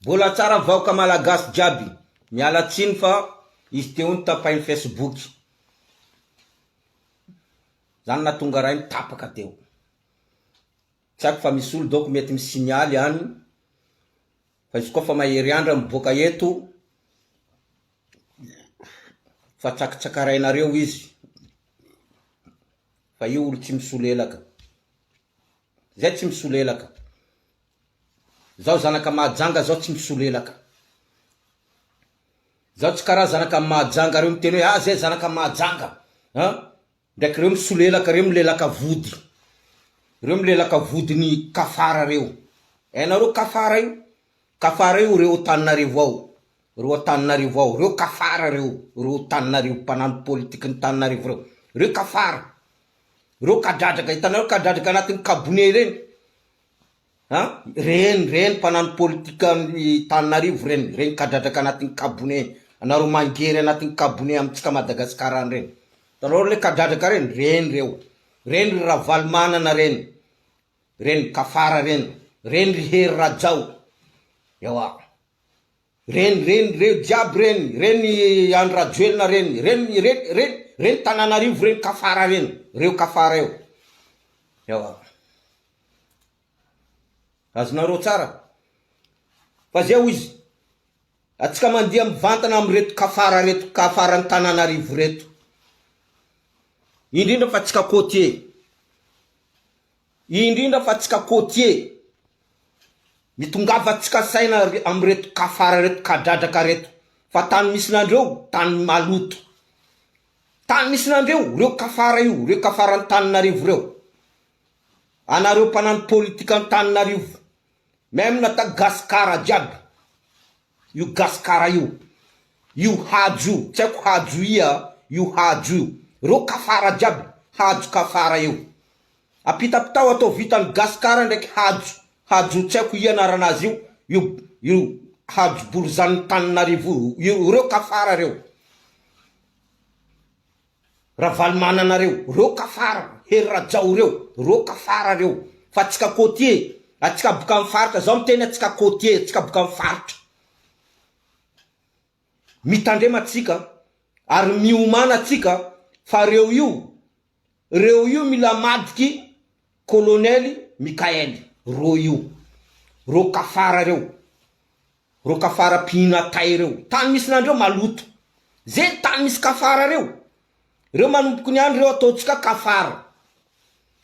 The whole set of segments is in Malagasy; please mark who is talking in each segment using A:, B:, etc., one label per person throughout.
A: Mbola tsara vahoaka malagasy jiaby. Miala tsiny fa izy teo iny tapahin'ny facebook. Zany nahatonga ray nitapaka teo. Tsy haiko fa misy olo donc mety mi-signaly any fa izy koa fa mahery andra miboaka eto fa tsakatsakarainareo izy fa io olo tsy misolelaka. Zay tsy misolelaka. Zaho zanaka Mahajanga zaho tsy misolelaka. Zaho tsy karaha zanaka Mahajanga reo miteny hoe ah zay zanaka Mahajanga an! Ndraiky reo misolelaka reo milelaka vody. Reo milelaka vodiny kafara reo. Hainareo kafara io? Kafara io reo Antananarivo ao. Reo Antananarivo ao. Reo kafara reo. Reo Antananarivo mpanano politikin'i Antananarivo reo. Reo kafara. Reo kadradraka hitanareo kadradraka anatin'ny kabone reny a! Reny reny mpanano politikan'i Tananarivo reny, reny kadradraka anatin'ny kabone, anareo mangery anatin'ny kabone amintsika Madagascar any reny, hitanareo le kadradraka reny, reny reo, reny ry Ravalomanana reny, reny kafara reny, reny ry Hery Rajao, ewa. Reny reny reo jiaby reny reny Andry Rajoelina reny reny reny reny reny Tananarivo reny kafara reny reo kafara eo ewa azonareo tsara fa zay hoy izy atsika mandia mivantana amreto kafara reto kafaran'i Tananarivo reto indrindra fa tsika côtier Indrindra fa tsika côtier. Mitongava tsika saina amin'ireto kafara reto kadradraka reto fa tany misy nandreo tany maloto. Tany misy nandreo reo kafara io reo kafara Antananarivo reo. Anareo mpanano politique Antananarivo même nata gasikara jiaby io gasikara io io hajo io tsy haiko hajo ia io hajo io reo kafara jiaby hajo kafara io. Apitapitao atao vitan'i Gasikara ndraiky Hajo, Hajo tsy haiko ia anarana azy io, io io Hajo Borizan'ny Taninarivo io, io reo kafara reo. Ravalomanana reo, reo kafara, Hery Rajao reo, reo kafara reo. Fa atsika côtier, atsika boka am faritra, zaho miteny atsika côtier, atsika boka am faritra. Mitandrema atsika ary miomàna atsika fa reo io Reo io mila madiky colonel Mickael reo io reo kafara reo reo kafara mpihina tay reo tany misy nandreo maloto ze tany misy kafara reo reo manomboky niany reo ataontsika kafara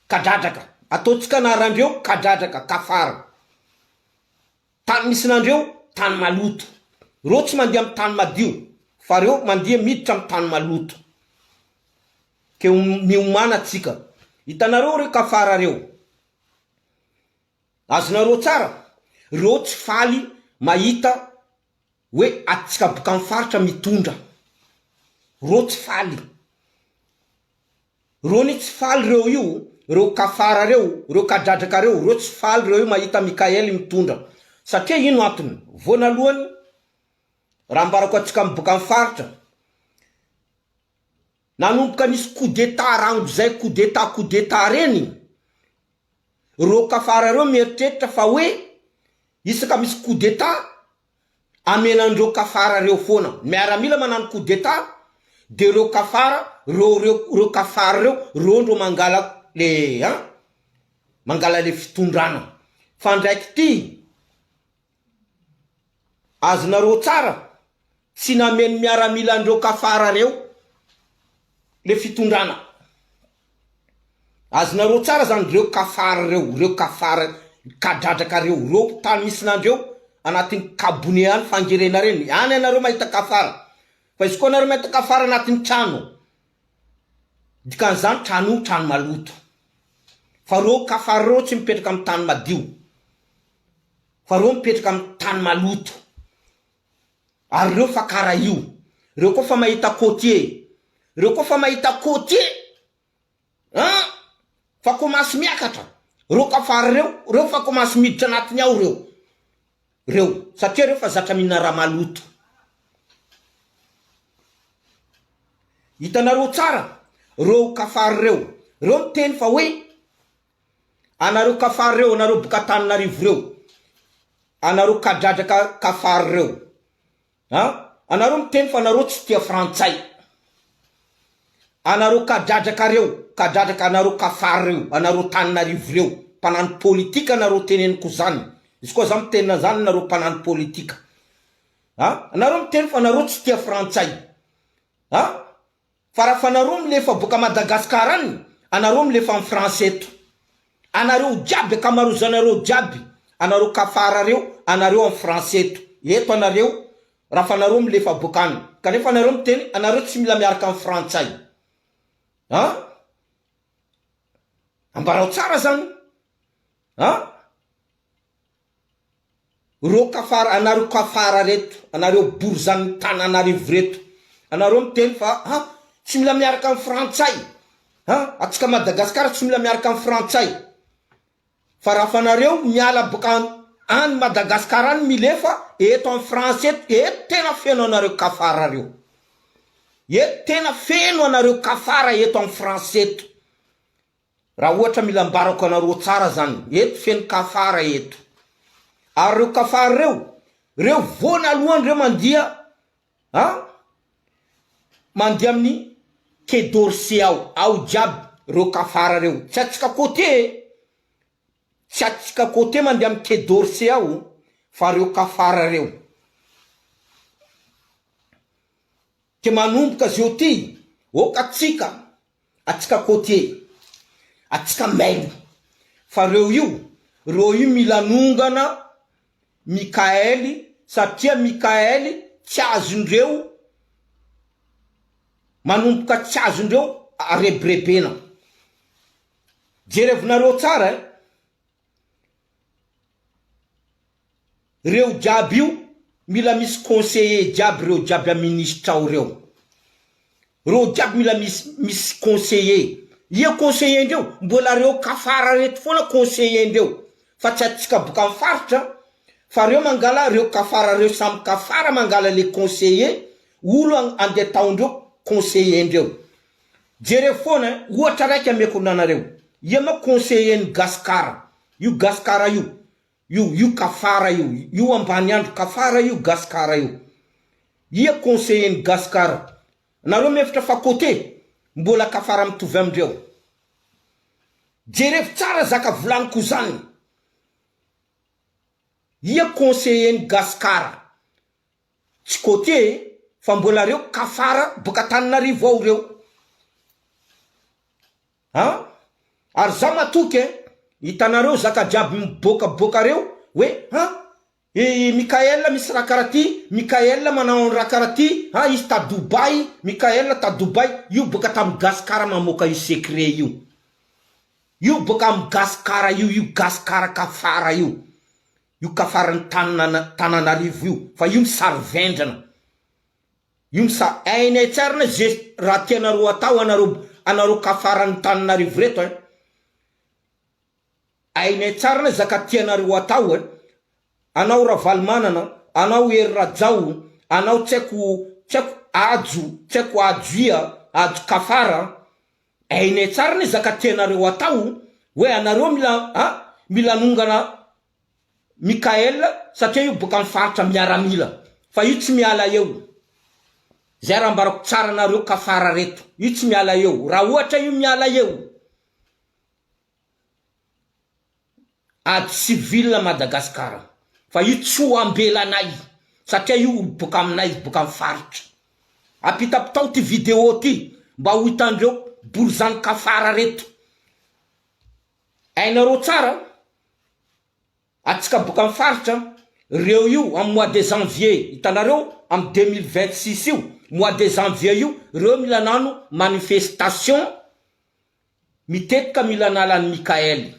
A: kadradraka ataontsika anarandreo kadradraka kafara Tany misy nandreo, tany maloto. Reo tsy mandeha am tany madio, fa reo mandeha miditra am tany maloto. Ke miomàna tsika. Hitanareo reo kafara reo. Azonareo tsara? Reo tsy faly mahita hoe atsika boka am faritra mitondra. Reo tsy faly. Reo ny tsy faly reo io, reo kafara reo, reo kadradraka reo, reo tsy faly reo io mahita Mickael mitondra. Satria ino antony? Voanalohany, raha ambarako antsika miboka am faritra, nanomboka nisy coup d'etat rango zay coup d'etat coup d'etat reny, reo kafara reo mieritreritra fa hoe isaka misy coup d'etat amenandreo kafara reo foana miaramila manano coup d'etat de reo kafara reo reo reo kafara reo reo ndro mangala le an mangala le fitondrana fa ndraiky ty azonareo tsara tsy nameno miaramila andreo kafara reo le fitondrana Azonareo tsara zany reo kafara reo, reo kafara kadradraka reo, reo tany misy nandreo anatin'ny kabone any fangerena reny, any anareo mahita kafara, fa izy koa anareo mahita kafara anatin'ny trano, dikan'izany trano io trano maloto, fa reo kafara reo tsy mipetraka amin'ny tany madio, fa reo mipetraka amin'ny tany maloto, ary reo fa kara io, reo koa fa mahita côtier, reo koa fa mahita côtier. An! Fa komansy miakatra reo kafara reo, reo fa komansy miditra anatiny ao reo, reo, satria reo fa zatra mihinana raha maloto. Hitanareo tsara reo kafara reo, reo miteny fa hoe anareo kafara reo, anareo boka Antananarivo reo. Anareo kadradraka kafary reo a! Anareo miteny fa anareo tsy tia frantsay. Anareo kadradraka reo, kadradraka anareo kafary reo, anareo taninarivo reo, mpanano politika anareo teneniko zany, izy koa za miteny anzany nareo mpanano politika a! Anareo miteny fa anareo tsy tia frantsay a! Fa raha fa nareo milefa boka Madagascar any, anareo milefa en France eto. Anareo jiaby akamarozanareo jiaby, anareo kafara reo, anareo en France eto. Eto anareo raha fa nareo milefa boka any. Kanefa anareo miteny anareo tsy mila miaraka am frantsay. An? Ambarao tsara zany. An? Reo kafara anareo kafara reto anareo borizan'ny tananarivo reto anareo miteny fa ha tsy mila miaraka am frantsay ha atsika Madagascar tsy mila miaraka am frantsay fa raha fa nareo miala boka any Madagascar any milefa eto am France eto eto tena feno anareo kafara reo eto tena feno anareo kafara eto am France eto Raha ohatra mila ambarako anareo tsara zany, eto feno kafara eto. Ary reo kafara reo, reo voanalohany reo mandia a, mandia amin'ny quai d'Orsay ao, ao jiaby reo kafara reo. Tsy atsika côté e, tsy atsika côté mandeha amin'ny quai d'Orsay ao fa reo kafara reo. Ke manomboka zeo ty, ok atsika, atsika côtier, atsika mailo, fa reo io, reo io mila anongana Mickaël satria Mickaël tsy azondreo, manomboka tsy azondreo arebirebena. Jerevinareo tsara eh. Reo jiaby io mila misy conseiller jiaby reo jiaby am ministra ao reo. Reo jiaby mila misy misy conseiller. Ia conseiller ndreo? Mbola reo kafara reto foana conseiller ndreo. Fa tsy atsika boka am faritra fa reo mangala reo kafara reo samy kafara mangala le conseiller olo andeha ataondreo conseiller ndreo. Jereo foana eh, ohatra raiky ameko nanareo. Ia ma conseiller ny gasikara? Io gasikara io Io io kafara io io ambaniandro kafara io gasikara io ia conseiller ny gasikara nareo mihevitra fa cote mbola kafara mitovy amindreo jerevo tsara zaka volaniko zany ia conseiller ny gasikara tsy cote fa mbola reo kafara boka Antananarivo ao reo An! Ary za matoky eh! Hitanareo zaka jiaby miboakaboaka reo hoe an! I Mickaël misy raha karaha ty, Mickaël manao an raha karaha ty, an izy ta Dubaï, Mickaël ta Dubaï, io boaka tam Gasikara mamoaka io secret io. Io boaka am Gasikara io, io Gasikara kafara io. Io kafaran'ny tanana Tananarivo io, fa io misary vendrana. Io msa hainay tsara na ze raha tianareo atao anareo anareo kafaran'ny taninarivo reto ein! Hainay tsara na zaka tianareo atao ein! Anao Ravalomanana, anao Hery Rajao, anao tsy haiko tsy haiko Hajo, tsy haiko Hajo ia, Hajo kafara, hainay tsara ne zaka tianareo atao hoe anareo mila an mila anongana Mickaël satria io boka am faritra miaramila fa io tsy miala eo zay raha ambarako tsara anareo kafara reto io tsy miala eo raha ohatra io miala eo ady civil Madagascar fa io tsy ho ambelanay satria io olo boka aminay boka am faritra apitapitao ty video ty mba ho hitandreo borizano kafara reto Hainareo tsara atsika boka am faritra reo io am mois de janvier hitanareo am 2026 io mois de janvier io reo mila anano manifestation mitetika mila anala an'i Mickaël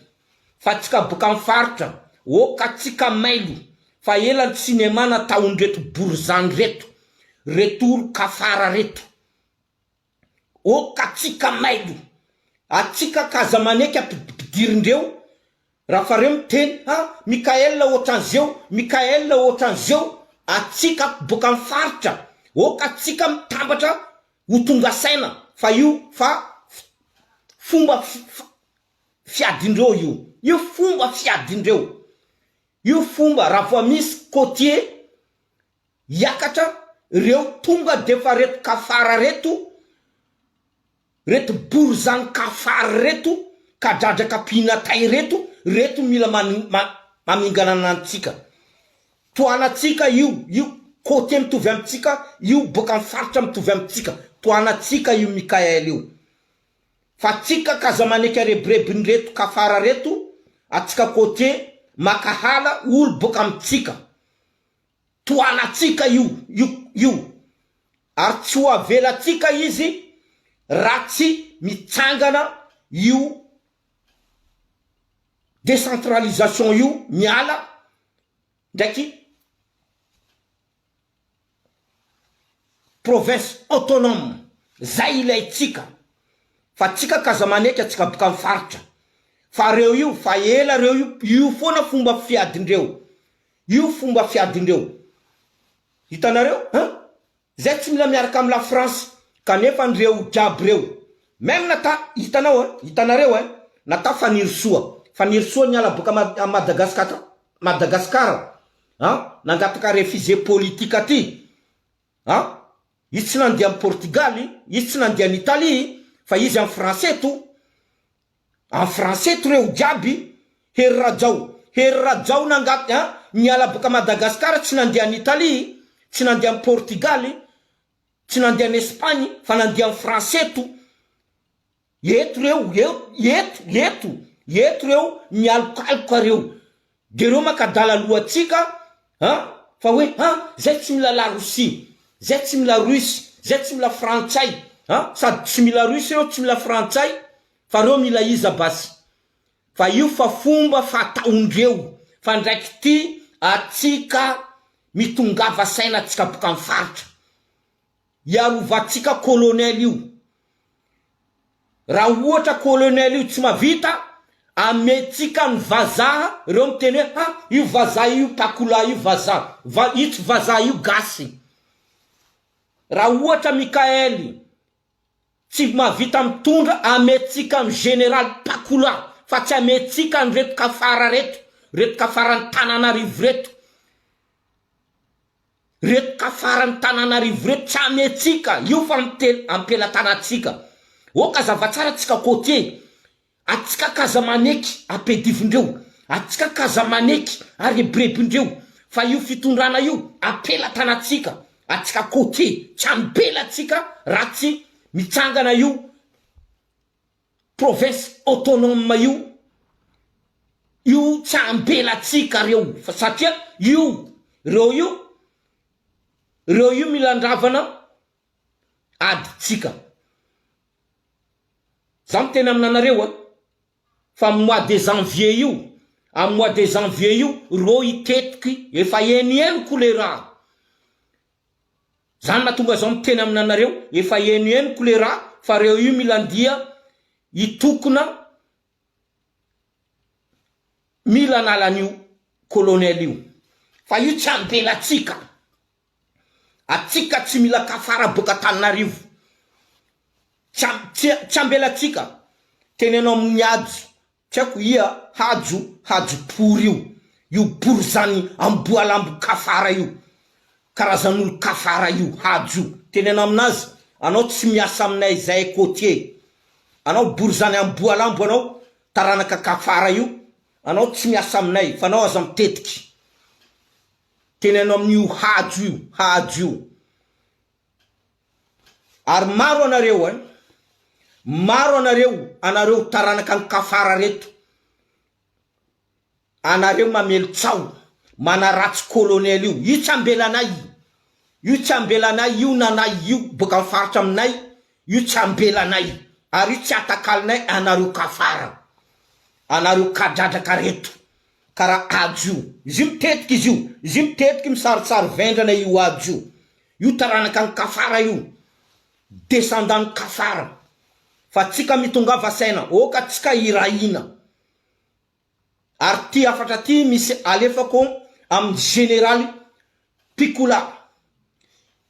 A: fa atsika boka am faritra ok atsika mailo fa ela ny cinéma nataondreto borizano reto retour kafara reto Ok atsika mailo atsika ka aza maneky ampidirindreo raha fa reo miteny ha Mickaël otranzeo Mickaël otranzeo atsika boka am faritra ok atsika mitambatra ho tonga saina fa io fa fomba fiadindreo io io fomba fiadindreo. Io fomba raha vao misy côtier hiakatra reo tonga defa reto kafara reto, reto borizano kafara reto, kadradraka mpihinatay reto, reto mila mamingana antsika. Tohanantsika io, io côtier mitovy amintsika io boaka am faritra mitovy amintsika, tohanantsika io Mickaël io. Fa tsika k'aza maneky arebirebin'ireto kafara reto atsika côtier makahala olo boka amitsika. Tohanatsika io io io ary tsy ho avelatsika izy raha tsy mitsangana io décentralisation io miala ndraiky Province autonome zay ilaintsika fa tsika k'aza maneky atsika boka am faritra fa reo io fa ela reo io io foana fomba fiadindreo io fomba fiadindreo hitanareo hein zay tsy mila miaraka am la France kanefa ndreo jiaby reo meme nata hitanao hein hitanareo hein nata Fanirisoa Fanirisoa niala boka a Madagascar Madagascar a nangataka refugie politique aty a izy tsy nandeha any Portugal izy tsy nandeha any Italie fa izy en français to en français to reo jiaby Hery Rajao Hery Rajao nangat a niala boka Madagascar tsy nandeha any Italie tsy nandeha any Portugal tsy nandeha any Espagne fa nandeha en français to Eto reo, eo, eto, eto, eto reo mialokaloka reo. De reo maka adala lohatsika an, fa hoe an, zay tsy mila la Russie, zay tsy mila Russe, zay tsy mila frantsay an, sady tsy mila Russe reo tsy mila frantsay fa reo mila iza basy. Fa io fa fomba fataondreo, fa ndraiky ty atsika mitongava saina atsika boka am faritra. Hiarovantsika colonel io. Raha ohatra colonel io tsy mavita, amentsika ny vazaha, reo miteny hoe ha io vazaha io pakola io vazaha, va io tsy vazaha io gasy. Raha ohatra Mickaël tsy mahavita mitondra, amentsika ny général pakola fa tsy amentsika an'ireto kafara reto, reto kafaran'Tananarivo reto. Reto kafaran'ny Tananarivo reto tsy ameantsika io fa miteny ampelatanantsika. Ok azava tsara tsika côtier. Atsika k'aza maneky ampedivindreo. Atsika k'aza maneky arebirebindreo. Fa io fitondrana io ampelatanantsika. Atsika côtier tsy ambelatsika raha tsy mitsangana io province autonome io io tsy ambelatsika reo fa satria io reo io reo io mila andravana aditsika za miteny aminanareo a fa am mois de janvier io am mois de janvier io reo hitetiky efa enieniko le raha Zany mahatonga zao miteny aminanareo efa henohenoko le raha fa reo io mila andia hitokona mila anala an'io colonel io fa io tsy ambelatsika atsika tsy mila kafara boka Antananarivo tsy tsy ambelatsika teneno amin'ny hajo Tsy haiko ia Hajo Hajo pory io io pory zany amboalambo kafara io karazan'olo kafara io Hajo io teneno aminazy anao tsy miasa aminay zahay côtier anao bory zany amboalambo anao taranaka kafara io anao tsy miasa aminay fa anao aza mitetiky teneno amin'io Hajo io Hajo io Ary maro anareo an! Maro anareo, anareo taranaka ny kafara reto, anareo mamely tsaho, manaratsy colonel io, io tsy ambelanay, io tsy ambelanay, io nanay io boka am faritra aminay, io tsy ambelanay, ary io tsy atakalinay anareo kafara, anareo kadradraka reto, karaha hajo io, izy io mitetika izy io, izy io mitetika misarisary vendrana io hajo io, Io taranaka ny kafara io, descendant ny kafara, fa tsika mitongava saina, oka tsika hirahina. Ary ty hafatra ty misy alefako amin'ny generaly Pikola,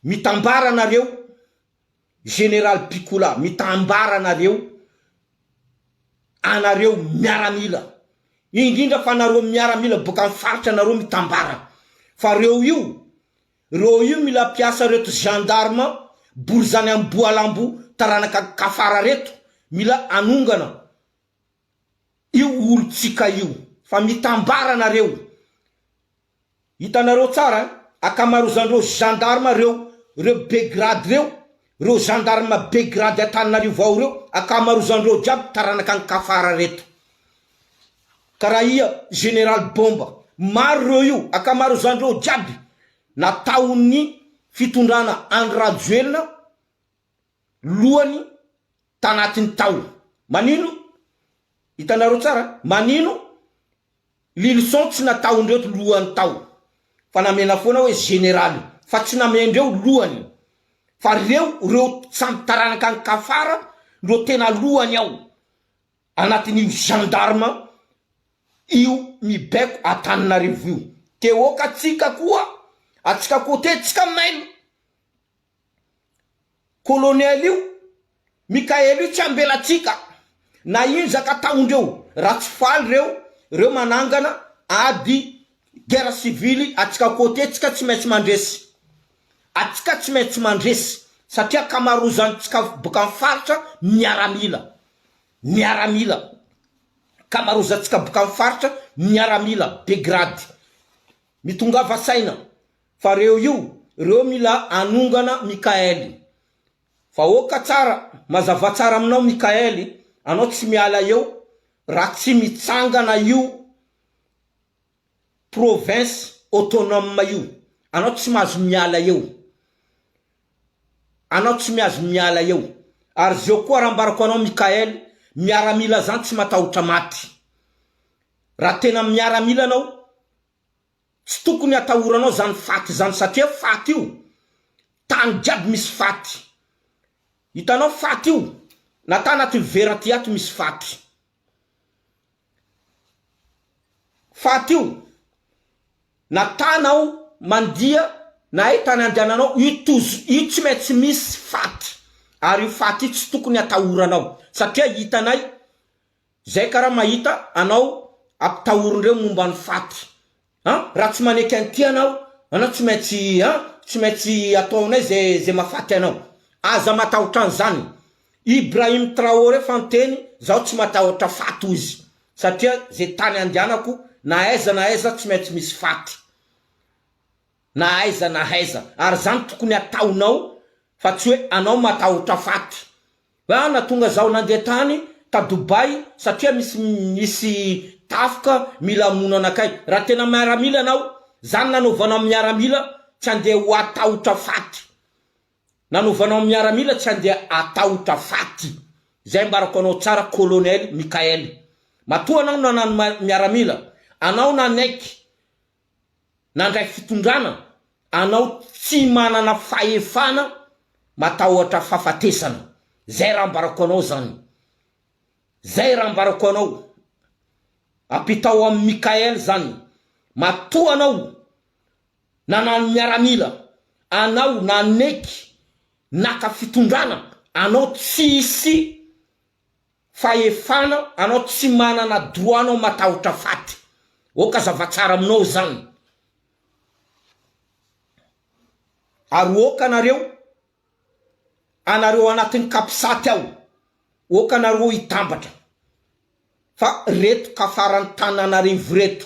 A: mitambara nareo generaly Pikola, mitambara nareo anareo miaramila. Indrindra fa nareo miaramila boka am faritra nareo mitambara. Fa reo io, reo io mila mpiasa reto gendarme borizany amboalambo taranaka kafara reto mila anongana io olontsika io. Fa mitambara nareo. Hitanareo tsara an, akamarozan'ireo gendarme reo, reo be grade reo, reo gendarme be grade Antananarivo ao reo, akamarozan'ireo jiaby taranaka an'i Kafara reto. Karaha ia général Bomba, maro reo io, akamarozan'ireo jiaby nataon'ny fitondrana Andry Rajoelina lohany tanatiny tao. Manino? Hitanareo tsara? Manino Lilison tsy nataondreo lohany tao fa namena foana hoe général fa tsy namendreo lohany fa reo reo samy taranaka any kafara no tena lohany ao anatin'io gendarme io mibaiko Antananarivo io te oka tsika koa atsika côté tsika mailo Colonel io, Mickaël io tsy ambelatsika na ino zaka ataondreo raha tsy faly reo, reo manangana ady guerre civile atsika côté tsika tsy maintsy mandresy, atsika tsy maintsy mandresy satria akamarozantsika boka am faritra miaramila, miaramila, akamarozantsika boka am faritra miaramila be grade, mitongava saina. Fa reo io, reo mila anongana Mickaël. Fa ok tsara, mazava tsara aminao Mickaël, anao tsy miala eo raha tsy mitsangana io province autonome io. Anao tsy mahazo miala eo. Anao tsy miazo miala eo. Ary zeo koa raha ambarako anao Mickaël, miaramila zany tsy matahotra maty. Raha tena miaramila anao, Tsy tokony atahoranao zany faty zany satria faty io tany jiaby misy faty hitanao faty io na ta anatin'ny vera ty ato misy faty faty io na tanao mandia na ay tany andehananao io tozo io tsy maintsy misy faty ary io faty io tsy tokony atahoranao satria hitanay Zay kara mahita anao ampitahorindreo momba ny faty an! Raha tsy maneky an'ity anao, anao tsy maintsy an! Tsy maintsy ataonay zay zay mahafaty anao. Aza matahotra an'izany. Ibrahim Traoré fa niteny, zaho tsy matahotra faty hoy izy. Satria zay tany andehanako na aiza na aiza tsy maintsy misy faty. Na aiza na aiza. Ary zany tokony ataonao fa tsy hoe anao matahotra faty. Ah na tonga zaho nandeha tany ta Dubai satria misy misy tafika mila hamono anakay. Raha tena miaramila anao, zany nanaovanao miaramila tsy andeha ho atahotra faty. Nanaovanao miaramila tsy andeha atahotra faty. Zay ambarako anao tsara colonel Mickael. Matoa anao nanano miaramila, anao nanaiky nandray fitondrana anao tsy manana fahefana matahotra fafatesana zay raha ambarako anao zany zay raha ambarako anao ampitao am Mickael zany matoa anao nanano miaramila anao naneky naka fitondrana anao tsisy fahefana anao tsy manana droit anao matahotra faty ok zavatsara aminao zany ary ok anareo anareo anatin'ny capsat ao ok anareo hitambatra fa reto kafaran'ny tananarivo reto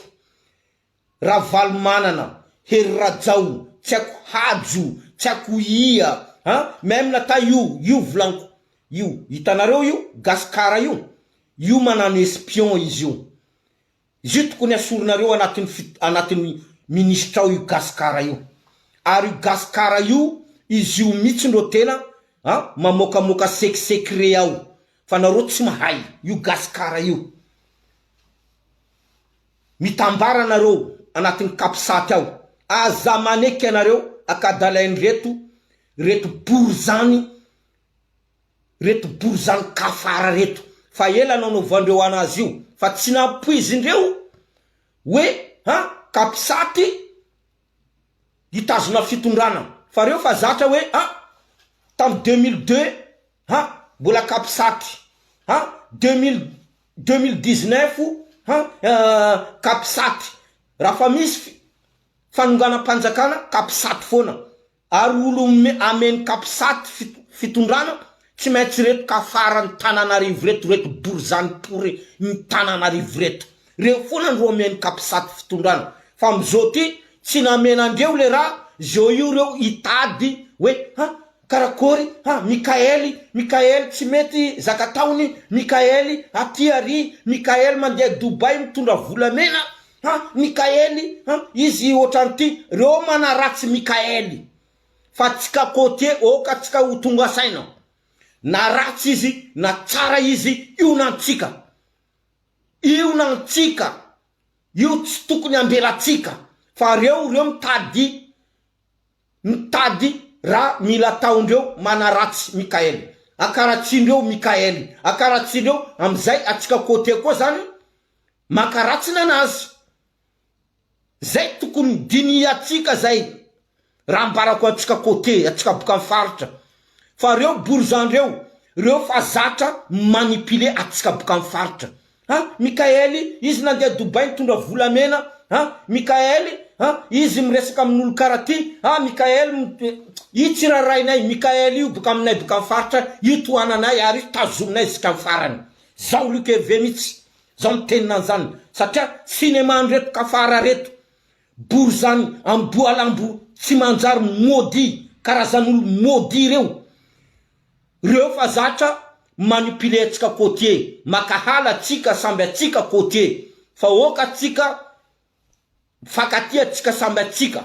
A: Ravalomanana, Hery Rajao, tsy haiko Hajo, tsy haiko ia an, même na ta io, io volaniko, io, hitanareo io Gasikara io, io manano espion izy io, izy io tokony asorinareo anatin'ny fit anatin'ny ministra ao io Gasikara io, ary io Gasikara io izy io mihitsy no tena an mamoakamoaka sec secret ao, fa nareo tsy mahay io Gasikara io. Mitambara nareo anatin'ny capsat ao. Aza maneky anareo akadalain'ireto reto borizany reto borizany kafara reto. Fa ela nanaovandreo anazy io fa tsy nampoizindreo hoe ha capsat hitazona fitondrana fa reo fa zatra hoe ha tam 2002 ha mbola capsat ha 2000 2019. Ha capsat raha fa misy fanonganam-panjakana capsat foana ary olo ameny capsat fitondrana tsy maintsy reto kafaran'ny tananarivo reto reto borizany pory ny tananarivo reto reo foana ndro ameny capsat fitondrana fa amzao ty tsy namenandreo le raha zao io reo hitady hoe ha Karakôry ha Mikaely Mikaely tsy mety zaka ataony Mikaely aty ary Mikaely mandeha Dubaï mitondra volamena ha Mikaely ha izy ohatran'ity reo manaratsy Mikaely fa tsika côtier oka tsika ho tonga saina na ratsy izy na tsara izy io nantsika io nantsika io tsy tokony ambelatsika fa reo reo mitady Mitady raha mila ataondreo manaratsy Mickaël. Akaratsindreo Mickaël. Akaratsindreo amizay atsika côté koa zany makaratsina anazy. Zay tokony dinihatsika zay raha ambarako antsika côté atsika boka am faritra. Fa reo borizandreo reo fa zatra mi-manipuler atsika boka am faritra. Ha Mickaël izy nandeha Dubaï nitondra volamena ha Mickaël ha izy miresaka amin'olo kara ty ha Mickaël io tsy rarahinay Mickaël io boka aminay boka am faritra io tohananay ary io tazominay ziskam farany zaho Luc Hervé mitsy zaho mitenina anzany satria cinéma ndreto kafara reto borizany amboalambo tsy manjary maudit karazan'olo maudit reo Reo fa zatra manipuler atsika côtier, makahala atsika samby atsika côtier, fa ok atsika mifankatia atsika samby atsika,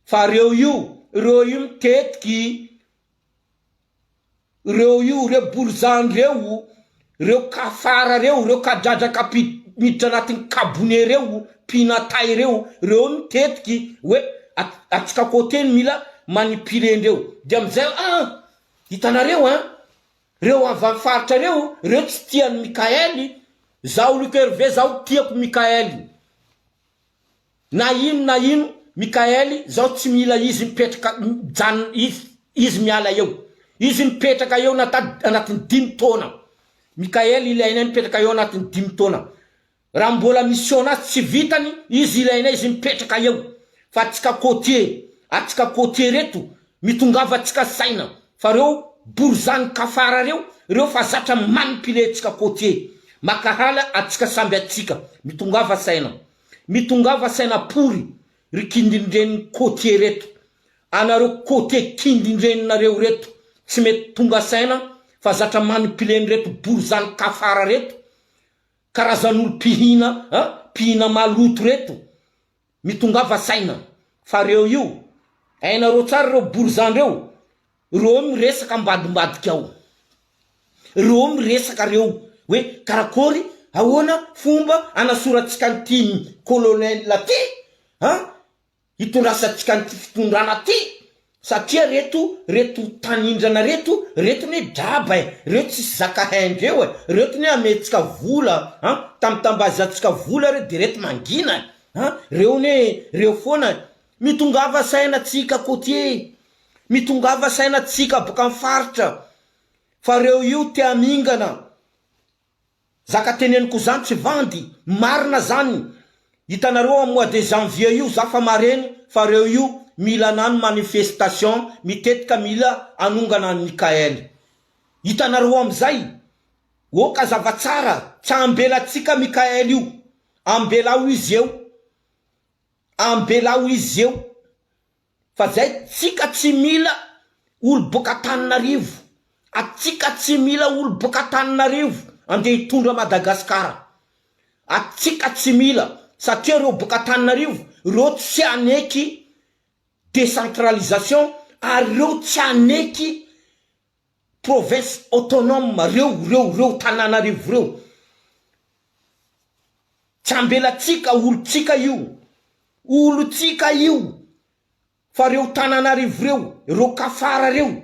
A: fa reo io, reo io mitetiky, reo io, reo borizano reo, reo kafara reo, reo kadradraka miditra anatin'ny kabone reo, mpinatay reo, reo mitetiky hoe atsika côtier no mila manipuler ndreo, de amizay ah Hitanareo an! Reo avy any faritra reo, reo tsy tia an'i Mickaël, zaho Luc Hervé zaho tiako Mickaël, na ino na ino Mickaël zaho tsy mila izy mipetraka mijanona izy izy miala eo, izy mipetraka eo na anatin'ny dimy taona, Mickaël ilainay mipetraka eo anatin'ny dimy taona, Raha mbola mission nazy tsy vitany izy ilainay izy mipetraka eo fa atsika côtier atsika côtier reto mitongava atsika saina fa reo borizany kafara reo reo fa zatra manipuler atsika côtier makahala atsika samby atsika mitongava saina mitongava saina pory ry kindindreniny côtier reto anareo côtier kindindreninareo reto tsy mety tonga saina fa zatra manipuler nreto borizany kafara reto Karazan'olo mpihina a mpihina maloto reto mitongava saina fa reo io hainareo tsara reo borizano reo reo miresaka ambadimbadika ao reo miresaka reo hoe karakôry ahoana fomba anasorantsika an'ity colonel ty a hitondrasantsika an'ity fitondrana ty satria reto reto tanindrana reto reto ne draba e reo tsisy zaka haindreo e reto ne amentsika vola an tambitambazantsika vola reo de reto mangina e an reo ne reo foana mitongava saina tsika côtier mitongava saina tsika boka am faritra fa reo io te hamingana Zaka teneniko zany tsy vandy, marina zany, hitanareo am mois de janvier io za fa maregny fa reo io mila anano manifestation mitetika mila anongana an'i Mickaël. Hitanareo amizay, ok azava tsara, tsy ambelatsika Mickaël io, ambelao izy eo, ambelao izy eo. Fa zay tsika tsy mila olo boka Antananarivo atsika tsy mila olo boka Antananarivo andeha hitondra Madagascar atsika tsy mila satria reo boka Antananarivo reo tsy haneky décentralisation ary reo tsy haneky province autonome reo reo reo Tananarivo reo tsy ambelatsika olo tsika io Olontsika io fa reo tananarivo reo, reo kafara reo,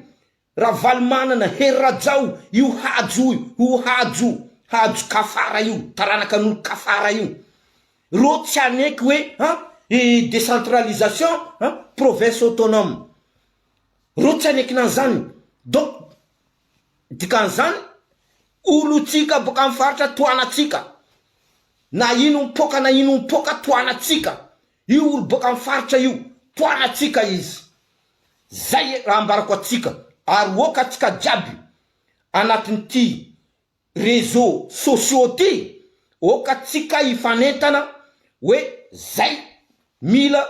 A: Ravalomanana, Hery Rajao, io Hajo io Hajo, Hajo kafara io, taranaka an'olo kafara io, reo tsy haneky hoe an décentralisation an province autonome, reo tsy haneky nanzany, donc dikan'izany olontsika boaka am faritra tohanantsika. Na ino mipoaka na ino mipoaka tohanantsika io olo boaka am faritra io tohanantsika izy. Zay raha ambarako atsika ary oka atsika jiaby anatin'ity réseaux sociaux ty oka tsika hifanentana hoe zay mila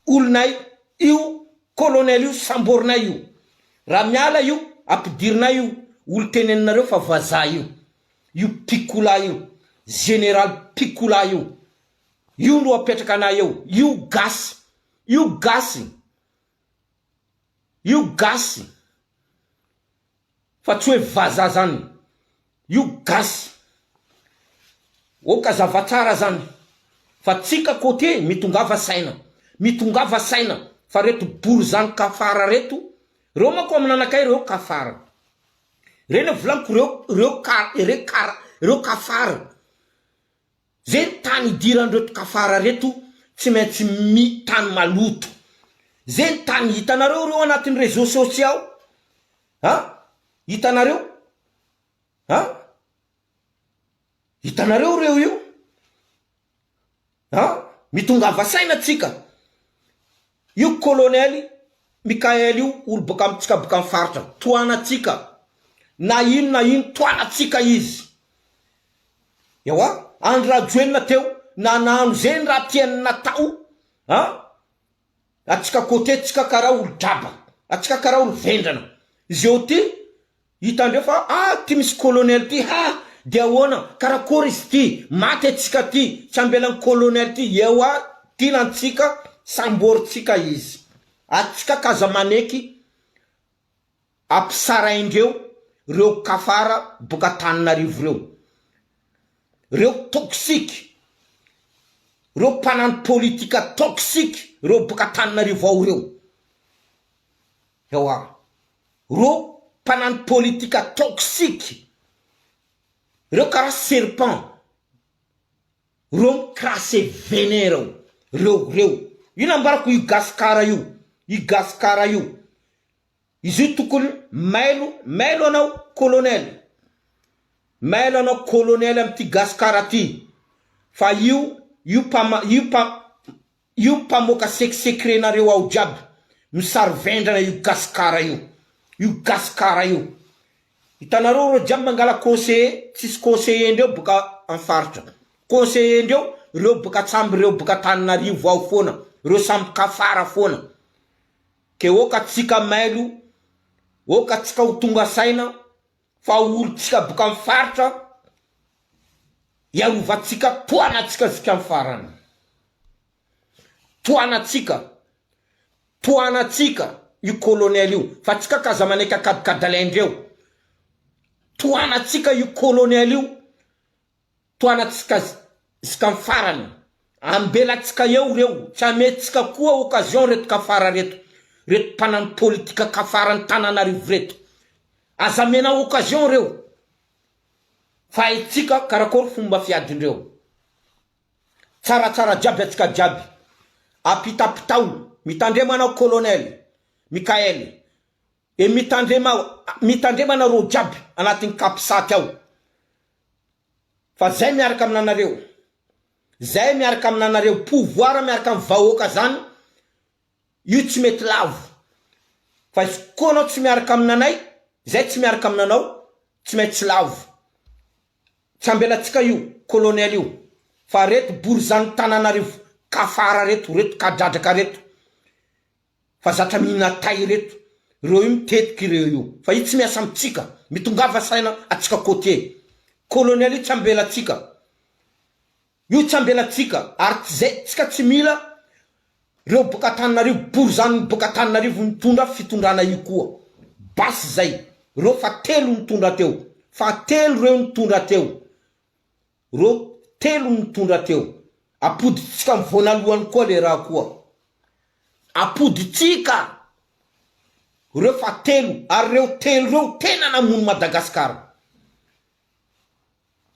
A: olonay io colonel io samborinay io raha miala io ampidirinay io olo teneninareo fa vazaha io io pikola io général pikola io io no apetraka anay eo io gasy io gasy io gasy Fa tsy hoe vaza zany io gasy. Ok azava tsara zany fa tsika côté mitongava saina mitongava saina fa reto borizano kafara reto reo manko aminanakay reo kafara reny volaniko reo reo ka re kara reo kafara Ze tany idiran'ireto kafara reto tsy maintsy mi tany maloto. Ze tany hitanareo reo anatin'ny réseaux sociaux a! Hitanareo a! Hitanareo reo io a! Mitongava saina tsika. Io colonel Mickaël io olo boka amitsika boka am faritra tohanatsika na ino na ino tohanatsika izy. Ewa, Andry Rajoelina teo nanano zegny raha tiany natao an, atsika côté tsika karaha olo draba, atsika karaha olo vendrana, zeo ty hitandreo fa ah ty misy colonel ty ha de ahoana karakory izy ty, maty atsika ty, tsy ambelany colonel ty, ewa tilantsika samborintsika izy, atsika k'aza maneky Ampisaraindreo reo kafara boka Antananarivo reo. Reo toxique, reo mpanano politika toxique reo boka Antananarivo ao reo. Ewa, reo mpanano politika toxique, reo karaha serpent, reo mi-cracher venin reo, reo reo. Io nambarako io gasikara io, io gasikara io. Izy io tokony mailo mailo anao colonel mailo anao colonel amity gasikara ty fa io io mpama io mpa io mpamoaka sec secret nareo ao jiaby misary vendrana io gasikara io io gasikara io hitanareo reo jiaby mangala conseiller tsisy conseiller ndreo boka am faritra conseiller ndreo reo boka tsambo reo boka Antananarivo ao foana reo samby kafara foana Ke oka tsika mailo, oka tsika ho tonga saina fa olo tsika boka am faritra hiarovantsika tohanatsika zikam farany. Tohanatsika, tohanatsika io colonel io fa tsika k'aza manaiky akadikadalaindreo. Tohanatsika io colonel io. Tohanantsika ziskam farany. Ambelantsika eo reo, tsy amentsika koa occasion reto kafara reto, reto mpanano politika kafara antananarivo reto. Aza amena occasion reo fa haintsika karakory fomba fiadindreo. Tsaratsara jiaby antsika jiaby. Apitapitao, mitandrema anao colonel Mickaël. E mitandrema mitandrema anareo jiaby anatin'ny capsat ao fa zay miaraka aminanareo zay miaraka aminanareo pouvoir miaraka amin'ny vahoaka zany io tsy mety lavo fa izy koa anao tsy miaraka aminanay zay tsy miaraka aminanao tsy maintsy lavo tsy ambelantsika io colonel io fa reto borizano tananarivo kafara reto reto kadradraka reto Fa zatra mihina tay ireto, reo io mitetika ireo io, fa io tsy miasa amitsika, mitongava saina atsika côtier, colonel io tsy ambelatsika, io tsy ambelatsika, ary tsy zay, tsika tsy mila reo boka Antananarivo, borizano boka Antananarivo mitondra fitondrana io koa, basy zay, reo fa telo nitondra teo, fa telo reo nitondra teo, Reo telo nitondra teo. Apoditsika am voanalohany koa le raha koa. Apoditsika reo fa telo ary reo telo reo tena namono Madagascar.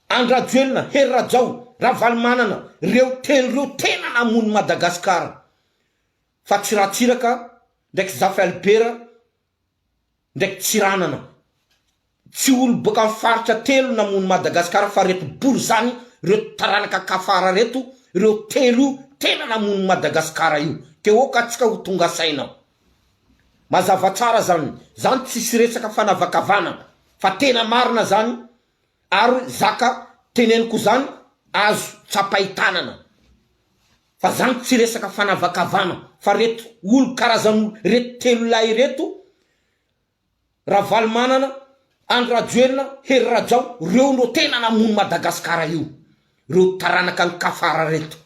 A: Andry Rajoelina, Hery Rajao, Ravalomanana reo telo reo tena namono Madagascar. Fa tsy Ratsiraka ndraiky Zafy Albert ndraiky Tsiranana. Tsy olo boaka am faritra telo namono Madagascar fa reto bory zany. Reo taranaka kafara reto, reo telo io tena namono Madagascar io. Ke oka atsika ho tonga saina. Mazava tsara zany, zany tsisy resaka fanavakavana fa tena marina zany ary zaka teneniko zany azo tsapain-tanana. Fa zany tsy resaka fanavakavana fa reto olo karazan'olo reto telo lahy reto Ravalomanana, Andry Rajoelina, Hery Rajao, reo no tena namono Madagascar io, reo taranaka ny kafara reto.